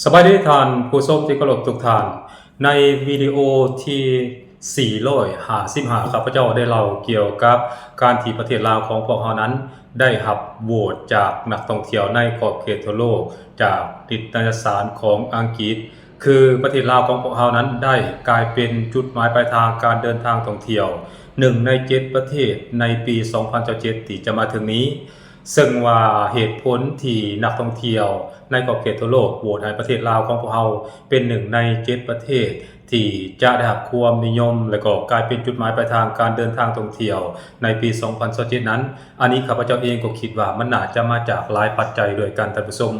ສະບາຍດີທ່ານຜູ້ຊົມທີ່ເຄົາລົບທຸກທ່ານ. ໃນວິດີໂອທີສີ່ຮ້ອຍຫ້າສິບຫ້າ ຂ້າພະເຈົ້າໄດ້ເລົ່າກ່ຽວກັບການທີ່ປະເທດລາວຂອງພວກເຮົານັ້ນ ໄດ້ຮັບໂຫວດຈາກນັກທ່ອງທ່ຽວໃນຂອບເຂດທົ່ວໂລກ ຈາກນິຕະຍະສານຂອງອັງກິດ ຄືປະເທດລາວຂອງພວກເຮົານັ້ນໄດ້ກາຍເປັນຈຸດໝາຍປາຍທາງການເດີນທາງທ່ອງທ່ຽວ ໜຶ່ງໃນເຈັດປະເທດໃນປີສອງພັນຊາວເຈັດ ທີ່ຈະມາເຖິງນີ້. ເຊິ່ງວ່າເຫດຜົນທີ່ນັກທ່ອງທ່ຽວໃນຂອບເຂດທົ່ວໂລກໂຫວດໃຫ້ປະເທດລາວຂອງພວກເຮົາເປັນໜຶ່ງໃນເຈັດປະເທດທີ່ຈະໄດ້ຮັບຄວາມນິຍົມ ແລະ ກໍກາຍເປັນຈຸດໝາຍປາຍທາງການເດີນທາງທ່ອງທ່ຽວໃນປີສອງພັນຊາວເຈັດນັ້ນ, ອັນນີ້ຂ້າພະເຈົ້າເອງກໍຄິດວ່າມັນໜ້າຈະມາຈາກຫຼາຍປັດໄຈດ້ວຍກັນທ່ານຜູ້ຊົມ,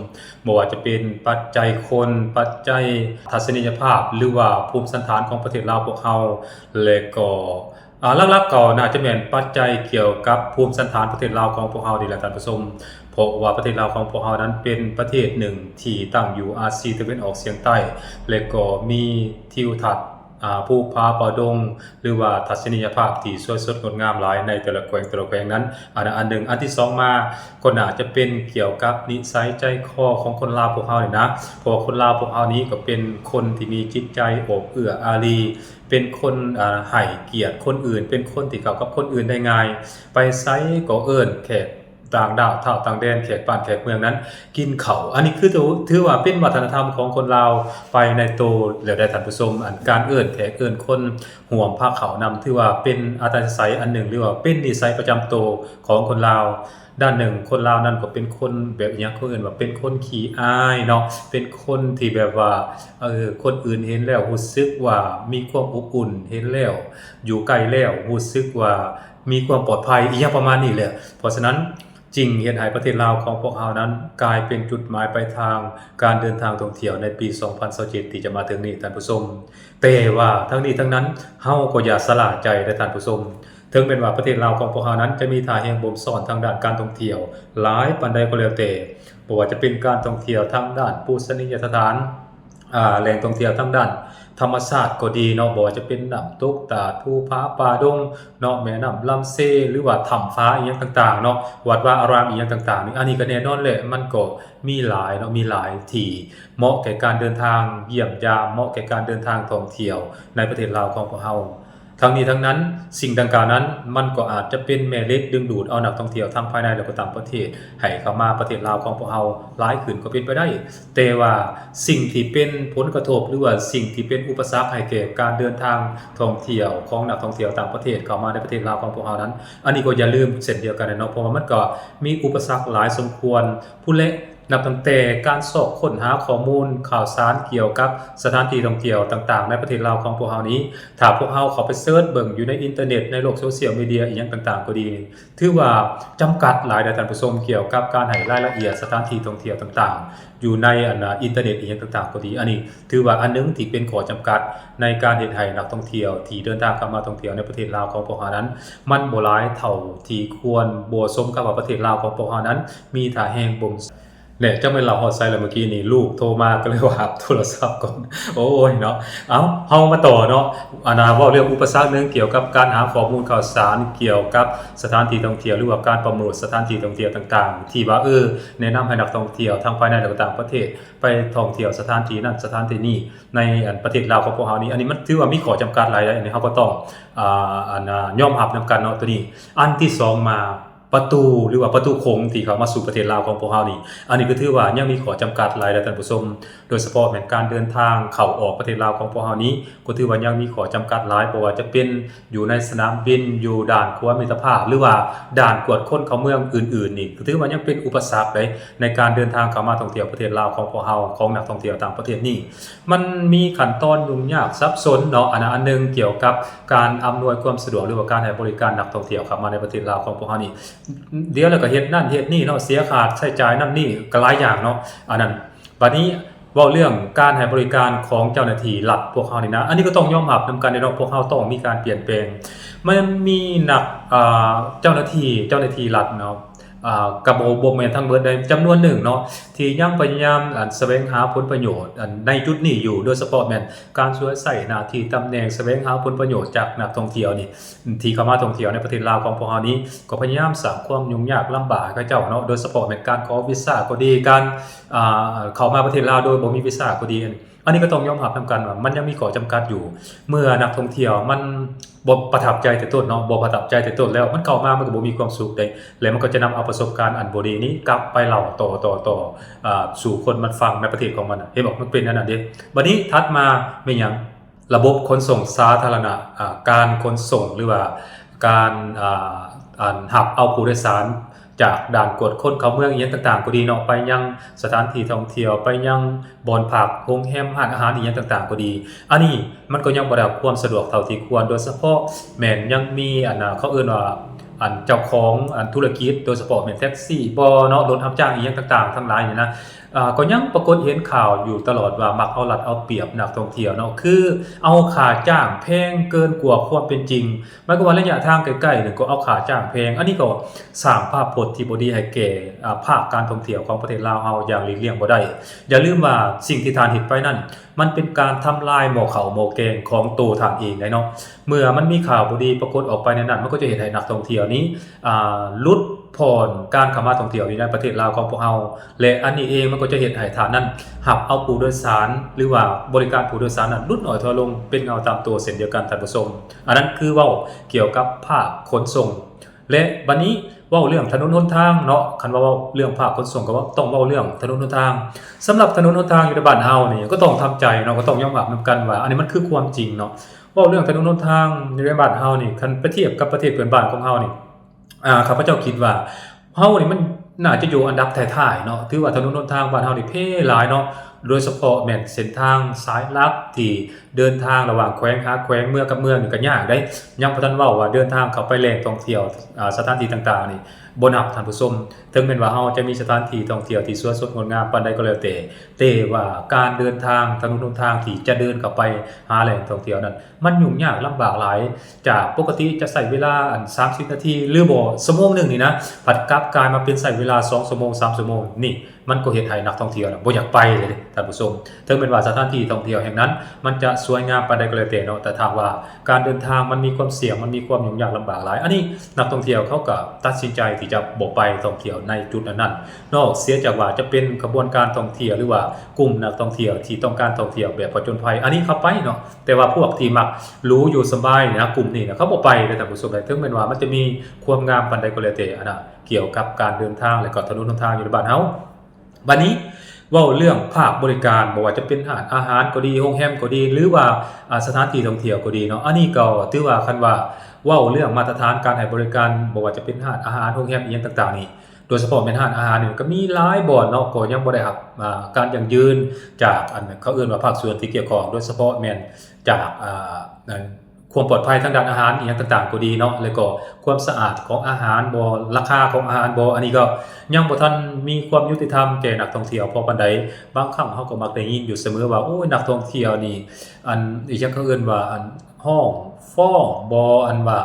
ບໍ່ວ່າຈະເປັນປັດໄຈຄົນ, ປັດໄຈທັດສະນີຍະພາບ ຫຼືວ່າພູມສັນຖານຂອງປະເທດລາວພວກເຮົາ ແລະ ກໍ ອາ ຫຼັກໆກໍໜ້າຈະແມ່ນປັດໄຈກ່ຽວກັບພູມສັນຖານປະເທດລາວຂອງພວກເຮົານີ້ແຫຼະທ່ານຜູ້ຊົມ, ເພາະວ່າປະເທດລາວຂອງພວກເຮົານັ້ນເປັນປະເທດໜຶ່ງທີ່ຕັ້ງຢູ່ອາຊີຕາເວັນອອກສຽງໃຕ້ ແລະ ກໍມີທິວທັດ ອາ ພູຜາປ່າດົງ ຫຼືວ່າທັດສະນີຍະພາບທີ່ສວຍສົດງົດງາມຫຼາຍໃນແຕ່ລະແຂວງ ແຕ່ລະແຂວງນັ້ນ ອັນນັ້ນອັນໜຶ່ງ. ອັນທີສອງມາ ກໍໜ້າຈະເປັນກ່ຽວກັບນິໄສໃຈຄໍຂອງຄົນລາວພວກເຮົານີ້ນະ, ເພາະວ່າຄົນລາວພວກເຮົານີ້ກໍເປັນຄົນທີ່ມີຈິດໃຈໂອບເອື້ອອາຣີ, ເປັນຄົນ ອາ ໃຫ້ກຽດຄົນອື່ນ, ເປັນຄົນທີ່ເຂົ້າກັບຄົນອື່ນໄດ້ງ່າຍ, ໄປໃສກໍເອີ້ນແຂກຕ່າງດ້າວ ທ້າວຕ່າງແດນ, ແຂກບ້ານແຂກເມືອງນັ້ນກິນເຂົ້າ. ອັນນີ້ຄືຖື ຖືວ່າເປັນວັດທະນະທຳຂອງຄົນລາວໄປໃນໂຕແລ້ວເດ້ທ່ານຜູ້ຊົມ. ອັນການເອີ້ນແຂກເອີ້ນຄົນຮ່ວມພາເຂົ້ານຳ ຖືວ່າເປັນອັດຕະນິໄສອັນໜຶ່ງ ຫຼືວ່າເປັນນິໄສປະຈຳໂຕຂອງຄົນລາວ. ດ້ານໜຶ່ງ ຄົນລາວນັ້ນກໍເປັນຄົນແບບ ອີຫຍັງ ເຂົາເອີ້ນວ່າເປັນຄົນຂີ້ອາຍເນາະ, ເປັນຄົນທີ່ແບບວ່າ ເອີ ຄົນອື່ນເຫັນແລ້ວຮູ້ສຶກວ່າມີຄວາມອົບອຸ່ນ, ເຫັນແລ້ວ ຢູ່ໃກ້ແລ້ວຮູ້ສຶກວ່າມີຄວາມປອດໄພ ອີຫຍັງປະມານນີ້ແຫຼະ. ເພາະສະນັ້ນ ຈຶ່ງເຮັດໃຫ້ປະເທດລາວຂອງພວກເຮົານັ້ນກາຍເປັນຈຸດໝາຍປາຍທາງການເດີນທາງທ່ອງທ່ຽວໃນປີສອງພັນຊາວເຈັດ ທີ່ຈະມາເຖິງນີ້ທ່ານຜູ້ຊົມ. ແຕ່ວ່າທັງນີ້ທັງນັ້ນ ເຮົາກໍຢ່າຊະລ່າໃຈເດີທ່ານຜູ້ຊົມ. ເຖິງແມ່ນວ່າປະເທດລາວຂອງພວກເຮົານັ້ນຈະມີທ່າແຮງບົ່ມຊ້ອນທາງດ້ານການທ່ອງທ່ຽວຫຼາຍປານໃດກໍແລ້ວແຕ່, ບໍ່ວ່າຈະເປັນການທ່ອງທ່ຽວທາງດ້ານປູຊະນີຍະສະຖານ, ອາ, ແຫຼ່ງທ່ອງທ່ຽວທາງດ້ານທຳມະຊາດກໍດີເນາະ, ບໍ່ວ່າຈະເປັນນ້ຳຕົກ, ຕາດ, ພູຜາ, ປ່າດົງເນາະ, ແມ່ນ້ຳລຳເຊ ຫຼືວ່າຖ້ຳຝາອີ່ຫຍັງຕ່າງໆເນາະ, ວັດວາອາຣາມອີ່ຫຍັງຕ່າງໆນີ້, ອັນນີ້ກໍແນ່ນອນແຫຼະ, ມັນກໍມີຫຼາຍເນາະ, ມີຫຼາຍທີ່ເໝາະແກ່ການເດີນທາງຢ້ຽມຢາມ, ເໝາະແກ່ການເດີນທາງທ່ອງທ່ຽວໃນປະເທດລາວຂອງພວກເຮົາ. ທັງນີ້ທັງນັ້ນ, ສິ່ງດັ່ງກ່າວນັ້ນ ມັນກໍອາດຈະເປັນແມ່ເຫຼັກດຶງດູດເອົານັກທ່ອງທ່ຽວທັງພາຍໃນ ແລະ ກໍຕ່າງປະເທດ ໃຫ້ເຂົ້າມາປະເທດລາວຂອງພວກເຮົາຫຼາຍຂຶ້ນກໍເປັນໄປໄດ້. ແຕ່ວ່າສິ່ງທີ່ເປັນຜົນກະທົບ ຫຼືວ່າສິ່ງທີ່ເປັນອຸປະສັກໃຫ້ແກ່ການເດີນທາງທ່ອງທ່ຽວຂອງນັກທ່ອງທ່ຽວຕ່າງປະເທດເຂົ້າມາໃນປະເທດລາວຂອງພວກເຮົານັ້ນ, ອັນນີ້ກໍຢ່າລືມເຊັ່ນດຽວກັນແຫຼະເນາະ, ເພາະວ່າມັນກໍມີອຸປະສັກຫຼາຍສົມຄວນ. ພຸ້ນແຫຼະ ນັບຕັ້ງແຕ່ການຊອກຄົ້ນຫາຂໍ້ມູນຂ່າວສານກ່ຽວກັບສະຖານທີ່ທ່ອງທ່ຽວຕ່າງໆໃນປະເທດລາວຂອງພວກເຮົານີ້, ຖ້າພວກເຮົາເຂົ້າໄປເສີດເບິ່ງຢູ່ໃນອິນເຕີເນັດ ໃນໂລກໂຊຊຽວມີເດຍອີ່ຫຍັງຕ່າງໆກໍດີ, ຖືວ່າຈຳກັດຫຼາຍເດີທ່ານຜູ້ຊົມ ກ່ຽວກັບການໃຫ້ລາຍລະອຽດສະຖານທີ່ທ່ອງທ່ຽວຕ່າງໆ ຢູ່ໃນ ອັນ ອິນເຕີເນັດອີ່ຫຍັງຕ່າງໆກໍດີ. ອັນນີ້ຖືວ່າອັນໜຶ່ງທີ່ເປັນຂໍ້ຈຳກັດໃນການເຮັດໃຫ້ນັກທ່ອງທ່ຽວທີ່ເດີນທາງເຂົ້າມາທ່ອງທ່ຽວໃນປະເທດລາວຂອງພວກເຮົານັ້ນ ມັນບໍ່ຫຼາຍເທົ່າທີ່ຄວນ, ບໍ່ສົມກັບວ່າປະເທດລາວຂອງພວກເຮົານັ້ນມີທ່າແຮງບົ່ມ ແນ່ ຈັກແມ່ນລາວຮອດໃສລະ ມື້ກີ້ນີ້ລູກໂທມາ ກໍເລີຍວ່າຮັບໂທລະສັບກ່ອນ. ໂອ້ຍເນາະ, ເອົາ ເຮົາມາຕໍ່ເນາະ, ອັນນ່າ ເວົ້າເລື່ອງອຸປະສັກໜຶ່ງກ່ຽວກັບການຫາຂໍ້ມູນຂ່າວສານກ່ຽວກັບສະຖານທີ່ທ່ອງທ່ຽວ ຫຼືວ່າການປະໂມດສະຖານທີ່ທ່ອງທ່ຽວຕ່າງໆ ທີ່ວ່າ ເອີ ແນະນຳໃຫ້ນັກທ່ອງທ່ຽວທັງພາຍໃນ ແລະ ກໍຕ່າງປະເທດໄປທ່ອງທ່ຽວສະຖານທີ່ນັ້ນສະຖານທີ່ນີ້ໃນ ອັນ ປະເທດລາວຂອງພວກເຮົານີ້, ອັນນີ້ມັນຖືວ່າມີຂໍ້ຈຳກັດຫຼາຍໃດ໋, ອັນນີ້ເຮົາກໍຕ້ອງ ອາ ອັນ ອາ ຍອມຮັບນຳກັນເນາະ ໂຕນີ້. ອັນທີສອງມາ ປະຕູ ຫຼືວ່າປະຕູຂົງທີ່ເຂົ້າມາສູ່ປະເທດລາວຂອງພວກເຮົານີ້, ອັນນີ້ກໍຖືວ່າຍັງມີຂໍ້ຈຳກັດຫຼາຍໃດ໋ທ່ານຜູ້ຊົມ, ໂດຍສະເພາະແມ່ນການເດີນທາງເຂົ້າອອກປະເທດລາວຂອງພວກເຮົານີ້ ກໍຖືວ່າຍັງມີຂໍ້ຈຳກັດຫຼາຍ, ບໍ່ວ່າຈະເປັນຢູ່ໃນສະໜາມບິນ, ຢູ່ດ່ານຂົວມິດຕະພາບ ຫຼືວ່າດ່ານກວດຄົນເຂົ້າເມືອງອື່ນໆນີ້ ກໍຖືວ່າຍັງເປັນອຸປະສັກໃດ໋ ໃນການເດີນທາງເຂົ້າມາທ່ອງທ່ຽວປະເທດລາວຂອງພວກເຮົາ, ຂອງນັກທ່ອງທ່ຽວຕ່າງປະເທດນີ້. ມັນມີຂັ້ນຕອນຫຍຸ້ງຍາກສັບສົນເນາະ, ອັນນັ້ນອັນໜຶ່ງກ່ຽວກັບການອຳນວຍຄວາມສະດວກ ຫຼືວ່າການໃຫ້ບໍລິການນັກທ່ອງທ່ຽວເຂົ້າມາໃນປະເທດລາວຂອງພວກເຮົານີ້, ດຽວແລ້ວກໍເຮັດນັ້ນເຮັດນີ້ເນາະ, ເສຍຄ່າໃຊ້ຈ່າຍນັ້ນນີ້ ກໍຫຼາຍຢ່າງເນາະ. ອັນນັ້ນ ບັດນີ້ເວົ້າເລື່ອງການໃຫ້ບໍລິການຂອງເຈົ້າໜ້າທີ່ລັດພວກເຮົານີ້ນະ, ອັນນີ້ກໍຕ້ອງຍອມຮັບນຳກັນເດ້ເນາະ, ພວກເຮົາຕ້ອງມີການປ່ຽນແປງ. ມັນມີນັກ ເຈົ້າໜ້າທີ່ ເຈົ້າໜ້າທີ່ລັດເນາະ ອ່າ ກໍບໍ່ ບໍ່ແມ່ນທັງເບິດໃດ ຈຳນວນໜຶ່ງເນາະ ທີ່ຍັງພະຍາຍາມ ອັນ ສະແຫວງຫາຜົນປະໂຫຍດ ອັນ ໃນຈຸດນີ້ຢູ່ ໂດຍສະເພາະແມ່ນການສວຍໃຊ້ໜ້າທີ່ຕຳແໜ່ງ ສະແຫວງຫາຜົນປະໂຫຍດຈາກນັກທ່ອງທ່ຽວນີ້ ທີ່ເຂົ້າມາທ່ອງທ່ຽວໃນປະເທດລາວຂອງພວກເຮົານີ້ ກໍພະຍາຍາມສ້າງຄວາມຫຍຸ້ງຍາກລຳບາກໃຫ້ເຂົາເຈົ້າເນາະ ໂດຍສະເພາະແມ່ນການຂໍວີຊາກໍດີ ການ ອ່າ ເຂົ້າມາປະເທດລາວໂດຍບໍ່ມີວີຊາກໍດີ. ອັນນີ້ກໍຕ້ອງຍອມຮັບນຳກັນວ່າມັນຍັງມີຂໍ້ຈຳກັດຢູ່ ເມື່ອນັກທ່ອງທ່ຽວມັນບໍ່ປະທັບໃຈແຕ່ຕົ້ນເນາະ ບໍ່ປະທັບໃຈແຕ່ຕົ້ນແລ້ວ ມັນເຂົ້າມາມັນກໍບໍ່ມີຄວາມສຸກເດ້ ແລະ ມັນກໍຈະນຳເອົາປະສົບການອັນບໍ່ດີນີ້ກັບໄປເລົ່າຕໍ່ໆໆ ອ່າ ສູ່ຄົນມັນຟັງໃນປະເທດຂອງມັນ ເຫັນບໍ່? ມັນເປັນອັນນັ້ນເດ້. ບັດນີ້ຖັດມາແມ່ນຫຍັງ? ລະບົບຂົນສົ່ງສາທາລະນະ ອ່າ ການຂົນສົ່ງ ຫຼືວ່າການ ອ່າ ອັນ ຮັບເອົາຜູ້ໂດຍສານ ຈາກດ່ານກວດຄົນເຂົ້າເມືອງອີ່ຫຍັງຕ່າງໆກໍດີເນາະ ໄປຍັງສະຖານທີ່ທ່ອງທ່ຽວ ໄປຍັງບ່ອນພັກ ໂຮງແຮມ ຮ້ານອາຫານອີ່ຫຍັງຕ່າງໆກໍດີ ອັນນີ້ມັນກໍຍັງບໍ່ໄດ້ຮັບຄວາມສະດວກເທົ່າທີ່ຄວນ ໂດຍສະເພາະແມ່ນຍັງມີ ອັນ ເຂົາເອີ້ນວ່າ ອັນ ເຈົ້າຂອງ ອັນ ທຸລະກິດ ໂດຍສະເພາະແມ່ນແທັກຊີບໍເນາະ ລົດຮັບຈ້າງອີ່ຫຍັງຕ່າງໆທັງຫຼາຍນີ້ນະ ອ່າ ກໍຍັງປາກົດເຫັນຂ່າວຢູ່ຕະຫຼອດວ່າມັກເອົາລັດເອົາປຽບນັກທ່ອງທ່ຽວເນາະ ຄືເອົາຄ່າຈ້າງແພງເກີນກວ່າຄວາມເປັນຈິງ ໝາຍຄວາມວ່າໄລຍະທາງໃກ້ໆນີ້ກໍເອົາຄ່າຈ້າງແພງ ອັນນີ້ກໍສ້າງພາບພົດທີ່ບໍ່ດີໃຫ້ແກ່ ອ່າ ພາກການທ່ອງທ່ຽວຂອງປະເທດລາວເຮົາຢ່າງຫຼີກລ່ຽງບໍ່ໄດ້. ຢ່າລືມວ່າສິ່ງທີ່ທ່ານເຮັດໄປນັ້ນ ມັນເປັນການທຳລາຍໝໍ້ເຂົ້າໝໍ້ແກງຂອງໂຕທ່ານເອງໄດ໋ເນາະ. ເມື່ອມັນມີຂ່າວບໍ່ດີປາກົດອອກໄປໃນນັ້ນ ມັນກໍຈະເຮັດໃຫ້ນັກທ່ອງທ່ຽວນີ້ ອ່າ ຫຼຸດຜ່ອນການເຂົ້າມາທ່ອງທ່ຽວຢູ່ໃນປະເທດລາວຂອງພວກເຮົາ ແລະ ອັນນີ້ເອງມັນກໍຈະເຮັດໃຫ້ທ່ານນັ້ນຮັບເອົາຜູ້ໂດຍສານ ຫຼືວ່າບໍລິການຜູ້ໂດຍສານນັ້ນຫຼຸດໜ້ອຍຖອຍລົງເປັນເງົາຕາມຕົວເຊັ່ນດຽວກັນທ່ານຜູ້ຊົມ. ອັນນັ້ນຄືເວົ້າກ່ຽວກັບພາກຂົນສົ່ງ ແລະ ບັດນີ້ເວົ້າເລື່ອງຖະໜົນຫົນທາງເນາະ ຄັນວ່າເວົ້າເລື່ອງພາກຂົນສົ່ງກໍເວົ້າ ຕ້ອງເວົ້າເລື່ອງຖະໜົນຫົນທາງ. ສຳລັບຖະໜົນຫົນທາງຢູ່ໃນບ້ານເຮົານີ້ກໍຕ້ອງທຳໃຈເນາະ ກໍຕ້ອງຍອມຮັບນຳກັນວ່າ ອັນນີ້ມັນຄືຄວາມຈິງເນາະ. ເວົ້າເລື່ອງຖະໜົນຫົນທາງຢູ່ໃນບ້ານເຮົານີ້ ຄັນໄປທຽບກັບປະເທດເພື່ອນບ້ານຂອງເຮົານີ້ ອ່າ ຂ້າພະເຈົ້າຄິດວ່າ ເຮົານີ້ມັນໜ້າຈະຢູ່ອັນດັບທ້າຍໆເນາະ ຖືວ່າຖະໜົນຫົນທາງບ້ານເຮົານີ້ເພຫຼາຍເນາະ ໂດຍສະເພາະແມ່ນເສັ້ນທາງສາຍຫຼັກທີ່ເດີນທາງລະຫວ່າງແຂວງຫາແຂວງ ເມືອງກັບເມືອງນີ້ກໍຍາກເດ້ ຍັງບໍ່ທັນເວົ້າວ່າເດີນທາງເຂົ້າໄປແຫຼ່ງທ່ອງທ່ຽວ ອ່າ ສະຖານທີ່ຕ່າງໆນີ້ ບໍ່ນັບທ່ານຜູ້ຊົມ. ເຖິງແມ່ນວ່າເຮົາຈະມີສະຖານທີ່ທ່ອງທ່ຽວທີ່ສວຍສົດງົດງາມປານໃດກໍແລ້ວແຕ່ ແຕ່ວ່າການເດີນທາງ ຖະໜົນຫົນທາງທີ່ຈະເດີນເຂົ້າໄປຫາແຫຼ່ງທ່ອງທ່ຽວນັ້ນ ມັນຫຍຸ້ງຍາກລຳບາກຫຼາຍ ຈາກປົກກະຕິຈະໃຊ້ເວລາ ອັນ ສາມສິບນາທີ ຫຼືບໍ່ ຊົ່ວໂມງໜຶ່ງນີ້ນະ ພັດກັບກາຍມາເປັນໃຊ້ເວລາສອງຊົ່ວໂມງ ສາມຊົ່ວໂມງ ນີ້ມັນກໍເຮັດໃຫ້ນັກທ່ອງທ່ຽວນະບໍ່ຢາກໄປເລີຍເດ້ທ່ານຜູ້ຊົມ. ເຖິງແມ່ນວ່າສະຖານທີ່ທ່ອງທ່ຽວແຫ່ງນັ້ນມັນຈະສວຍງາມປານໃດກໍແລ້ວແຕ່ເນາະ ແຕ່ຖ້າຫາກວ່າການເດີນທາງມັນມີຄວາມສ່ຽງ ມັນມີຄວາມຫຍຸ້ງຍາກລຳບາກຫຼາຍ ອັນນີ້ນັກທ່ອງທ່ຽວເຂົາກໍຕັດສິນໃຈທີ່ຈະບໍ່ໄປທ່ອງທ່ຽວໃນຈຸດນັ້ນໆ ນອກເສຍຈາກວ່າຈະເປັນຂະບວນການທ່ອງທ່ຽວ ຫຼືວ່າກຸ່ມນັກທ່ອງທ່ຽວທີ່ຕ້ອງການທ່ອງທ່ຽວແບບຜະຈົນໄພ ອັນນີ້ເຂົາໄປເນາະ. ແຕ່ວ່າພວກທີ່ມັກຫຼູຢູ່ສະບາຍນະ ກຸ່ມນີ້ນະ ເຂົາບໍ່ໄປເດ້ທ່ານຜູ້ຊົມເດ້. ເຖິງແມ່ນວ່າມັນຈະມີຄວາມງາມປານໃດກໍແລ້ວແຕ່ ອັນນະ ກ່ຽວກັບການເດີນທາງ ແລະກໍຖະໜົນຫົນທາງຢູ່ໃນບ້ານເຮົາ. ບັດນີ້ເວົ້າເລື່ອງພາກບໍລິການ ບໍ່ວ່າຈະເປັນຮ້ານອາຫານກໍດີ ໂຮງແຮມກໍດີ ຫຼືວ່າ ອ່າ ສະຖານທີ່ທ່ອງທ່ຽວກໍດີເນາະ ອັນນີ້ກໍຖືວ່າ ຄັນວ່າເວົ້າເລື່ອງມາດຕະຖານການໃຫ້ບໍລິການ ບໍ່ວ່າຈະເປັນຮ້ານອາຫານ ໂຮງແຮມ ອີ່ຫຍັງຕ່າງໆນີ້ ໂດຍສະເພາະແມ່ນຮ້ານອາຫານນີ້ ກໍມີຫຼາຍບ່ອນເນາະ ກໍຍັງບໍ່ໄດ້ຮັບ ອ່າ ການຢັ້ງຢືນຈາກ ອັນ ເຂົາເອີ້ນວ່າພາກສ່ວນທີ່ກ່ຽວຂ້ອງ ໂດຍສະເພາະແມ່ນຈາກ ອ່າ ອັນ ຄວາມປອດໄພທາງດ້ານອາຫານອີ່ຫຍັງຕ່າງໆກໍດີເນາະ ແລ້ວກໍຄວາມສະອາດຂອງອາຫານບໍ ລາຄາຂອງອາຫານບໍ ອັນນີ້ກໍຍັງບໍ່ທັນມີຄວາມຍຸຕິທຳແກ່ນັກທ່ອງທ່ຽວພໍປານໃດ. ບາງຄັ້ງເຮົາກໍມັກໄດ້ຍິນຢູ່ສະເໝີວ່າ ໂອ້ຍ ນັກທ່ອງທ່ຽວນີ້ ອັນ ອີ່ຫຍັງເຂົາເອີ້ນວ່າ ອັນ ຮ້ອງຟ້ອງບໍ ອັນວ່າ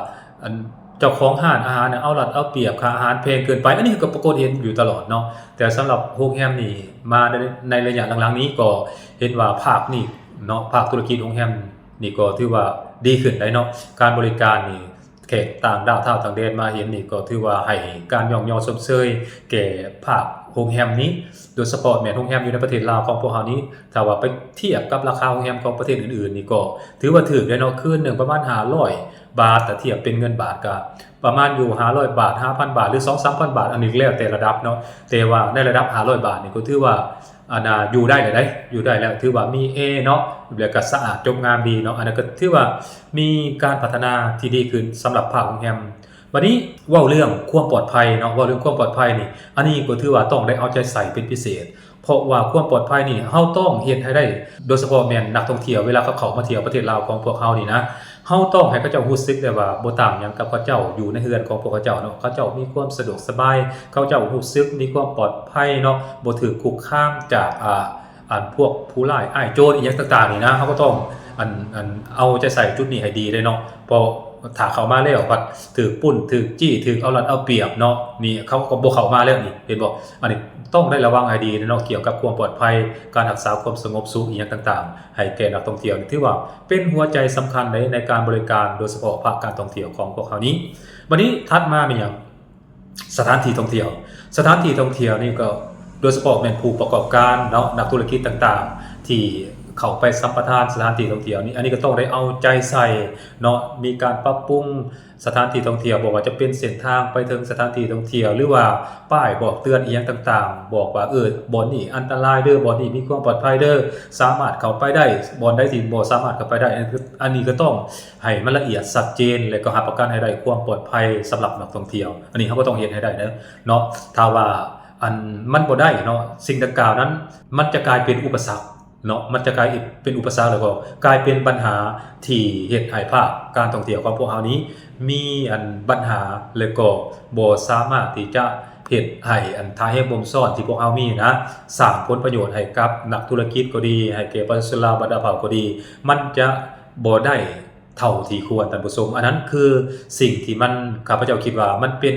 ອັນ ເຈົ້າຂອງຮ້ານອາຫານເອົາລັດເອົາປຽບ ຄ່າອາຫານແພງເກີນໄປ ອັນນີ້ກໍປາກົດເຫັນຢູ່ຕະຫຼອດເນາະ. ແຕ່ສຳລັບໂຮງແຮມນີ້ ມາໃນ ໃນໄລຍະຫຼັງໆນີ້ກໍເຫັນວ່າພາກນີ້ເນາະ ພາກທຸລະກິດໂຮງແຮມນີ້ກໍຖືວ່າດີຂຶ້ນໄດ໋ເນາະ. ການບໍລິການນີ້ ແຂກຕ່າງດ້າວຊາວຕ່າງແດນມາເຫັນນີ້ ກໍຖືວ່າໃຫ້ການຍ້ອງຍໍຊົມເຊີຍແກ່ພາກໂຮງແຮມນີ້ ໂດຍສະເພາະແມ່ນໂຮງແຮມຢູ່ໃນປະເທດລາວຂອງພວກເຮົານີ້ ຖ້າວ່າໄປທຽບກັບລາຄາໂຮງແຮມຂອງປະເທດອື່ນໆນີ້ ກໍຖືວ່າຖືກໄດ໋ເນາະ ຄືນໜຶ່ງປະມານຫ້າຮ້ອຍບາດ ຖ້າທຽບເປັນເງິນບາດກໍປະມານຢູ່ຫ້າຮ້ອຍບາດ ຫ້າພັນບາດ ຫຼື ສອງສາມພັນບາດ ອັນນີ້ແລ້ວແຕ່ລະດັບເນາະ. ແຕ່ວ່າໃນລະດັບຫ້າຮ້ອຍບາດນີ້ ກໍຖືວ່າ ອັນນ່າ ຢູ່ໄດ້ແລ້ວໄດ໋ ຢູ່ໄດ້ແລ້ວ ຖືວ່າມີແອເນາະ ແລ້ວກໍສະອາດຈົບງາມດີເນາະ ອັນນັ້ນກໍຖືວ່າມີການພັດທະນາທີ່ດີຂຶ້ນສຳລັບພາກໂຮງແຮມ. ບັດນີ້ເວົ້າເລື່ອງຄວາມປອດໄພເນາະ ເວົ້າເລື່ອງຄວາມປອດໄພນີ້ ອັນນີ້ກໍຖືວ່າຕ້ອງໄດ້ເອົາໃຈໃສ່ເປັນພິເສດ ເພາະວ່າຄວາມປອດໄພນີ້ເຮົາຕ້ອງເຮັດໃຫ້ໄດ້ ໂດຍສະເພາະແມ່ນນັກທ່ອງທ່ຽວ ເວລາເຂົາເຂົ້າມາທ່ຽວປະເທດລາວຂອງພວກເຮົານີ້ນະ ເຮົາຕ້ອງໃຫ້ເຂົາເຈົ້າຮູ້ສຶກໄດ້ວ່າບໍ່ຕ່າງຫຍັງກັບເຂົາເຈົ້າຢູ່ໃນເຮືອນຂອງພວກເຂົາເຈົ້າເນາະ ເຂົາເຈົ້າມີຄວາມສະດວກສະບາຍ ເຂົາເຈົ້າຮູ້ສຶກມີຄວາມປອດໄພເນາະ ບໍ່ຖືກຄຸກຄາມຈາກ ອ່າ ອັນພວກຜູ້ຮ້າຍອ້າຍໂຈນອີ່ຫຍັງຕ່າງໆນີ້ນະ ເຮົາກໍຕ້ອງ ອັນ ອັນ ເອົາໃຈໃສ່ຈຸດນີ້ໃຫ້ດີເດ້ເນາະ ເພາະ ຖ້າເຂົ້າມາແລ້ວພັດຖືກປຸ້ນ ຖືກຈີ້ ຖືກເອົາລັດເອົາປຽບເນາະ ນີ້ເຂົາກໍບໍ່ເຂົ້າມາແລ້ວນີ້ ເຫັນບໍ່? ອັນນີ້ຕ້ອງໄດ້ລະວັງໃຫ້ດີເນາະ ກ່ຽວກັບຄວາມປອດໄພ ການຮັກສາຄວາມສະຫງົບສຸກອີ່ຫຍັງຕ່າງໆ ໃຫ້ແກ່ນັກທ່ອງທ່ຽວ ນີ້ຖືວ່າເປັນຫົວໃຈສຳຄັນໃນ ໃນການບໍລິການ ໂດຍສະເພາະພາກການທ່ອງທ່ຽວຂອງພວກເຮົານີ້. ບັດນີ້ຖັດມາແມ່ນຫຍັງ? ສະຖານທີ່ທ່ອງທ່ຽວ ສະຖານທີ່ທ່ອງທ່ຽວນີ້ກໍໂດຍສະເພາະແມ່ນຜູ້ປະກອບການເນາະ ນັກທຸລະກິດຕ່າງໆ ທີ່ເຂົ້າໄປສຳປະທານສະຖານທີ່ທ່ອງທ່ຽວນີ້ ອັນນີ້ກໍຕ້ອງໄດ້ເອົາໃຈໃສ່ເນາະ ມີການປັບປຸງສະຖານທີ່ທ່ອງທ່ຽວ ບໍ່ວ່າຈະເປັນເສັ້ນທາງໄປເຖິງສະຖານທີ່ທ່ອງທ່ຽວ ຫຼືວ່າປ້າຍບອກເຕືອນອີ່ຫຍັງຕ່າງໆ ບອກວ່າ ເອີ ບ່ອນນີ້ອັນຕະລາຍເດີ ບ່ອນນີ້ມີຄວາມປອດໄພເດີ ສາມາດເຂົ້າໄປໄດ້ ບ່ອນໃດທີ່ບໍ່ສາມາດເຂົ້າໄປໄດ້ ອັນນີ້ກໍຕ້ອງ ໃຫ້ມັນລະອຽດຊັດເຈນ ແລະກໍຮັບປະກັນໃຫ້ໄດ້ຄວາມປອດໄພສຳລັບນັກທ່ອງທ່ຽວ ອັນນີ້ເຮົາກໍຕ້ອງເຮັດໃຫ້ໄດ້ເນາະ ເນາະ ຖ້າວ່າອັນມັນບໍ່ໄດ້ເນາະ ສິ່ງດັ່ງກ່າວນັ້ນ ມັນຈະກາຍເປັນອຸປະສັກເນາະ ມັນຈະກາຍເປັນອຸປະສັກ ແລ້ວກໍກາຍເປັນບັນຫາທີ່ເຮັດໃຫ້ພາກການທ່ອງທ່ຽວຂອງພວກເຮົານີ້ ມີອັນບັນຫາ ແລ້ວກໍບໍ່ສາມາດທີ່ຈະເຮັດໃຫ້ອັນທ່າແຮງບົ່ມຊ້ອນທີ່ພວກເຮົາມີນະ ສ້າງຜົນປະໂຫຍດໃຫ້ກັບນັກທຸລະກິດກໍດີ ໃຫ້ແກ່ປະຊາຊົນລາວບັນດາເຜົ່າກໍດີ ມັນຈະບໍ່ໄດ້ ເທົ່າທີ່ຄວນ ທ່ານຜູ້ຊົມ ອັນນັ້ນຄືສິ່ງທີ່ມັນ ຂ້າພະເຈົ້າຄິດວ່າມັນເປັນ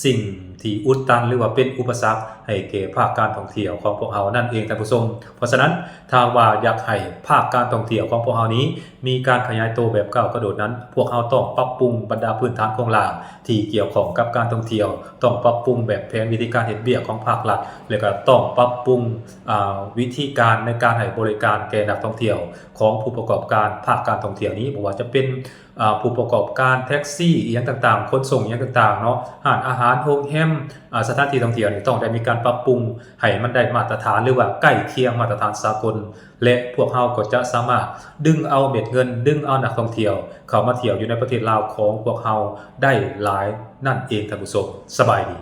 ສິ່ງທີ່ອຸດຕັນ ຫຼືວ່າເປັນອຸປະສັກໃຫ້ແກ່ພາກການທ່ອງທ່ຽວຂອງພວກເຮົານັ້ນເອງ ທ່ານຜູ້ຊົມ. ເພາະສະນັ້ນ ຖ້າວ່າຢາກໃຫ້ພາກການທ່ອງທ່ຽວຂອງພວກເຮົານີ້ມີການຂະຫຍາຍໂຕແບບກ້າວກະໂດດນັ້ນ ພວກເຮົາຕ້ອງປັບປຸງບັນດາພື້ນຖານໂຄງລ່າງທີ່ກ່ຽວຂ້ອງກັບການທ່ອງທ່ຽວ, ຕ້ອງປັບປຸງແບບແຜນວິທີການເຮັດວຽກຂອງພາກລັດ ແລະກະຕ້ອງປັບປຸງ ອາ ວິທີການໃນການໃຫ້ບໍລິການແກ່ນັກທ່ອງທ່ຽວ ຂອງຜູ້ປະກອບການພາກການທ່ອງທ່ຽວນີ້ ບໍ່ວ່າຈະເປັນ ອາ ຜູ້ປະກອບການແທັກຊີ ອີ່ຫຍັງຕ່າງໆ ຂົນສົ່ງ ອີ່ຫຍັງຕ່າງໆເນາະ ຮ້ານອາຫານ ໂຮງແຮມ ອາ ສະຖານທີ່ທ່ອງທ່ຽວນີ້ ຕ້ອງໄດ້ມີການປັບປຸງໃຫ້ມັນໄດ້ມາດຕະຖານ ຫຼືວ່າໃກ້ຄຽງມາດຕະຖານສາກົນ ແລະ ພວກເຮົາກໍຈະສາມາດດຶງເອົາເມັດເງິນ ດຶງເອົານັກທ່ອງທ່ຽວເຂົ້າມາທ່ຽວຢູ່ໃນປະເທດລາວຂອງພວກເຮົາໄດ້ຫຼາຍນັ້ນເອງ ທ່ານຜູ້ຊົມ. ສະບາຍດີ.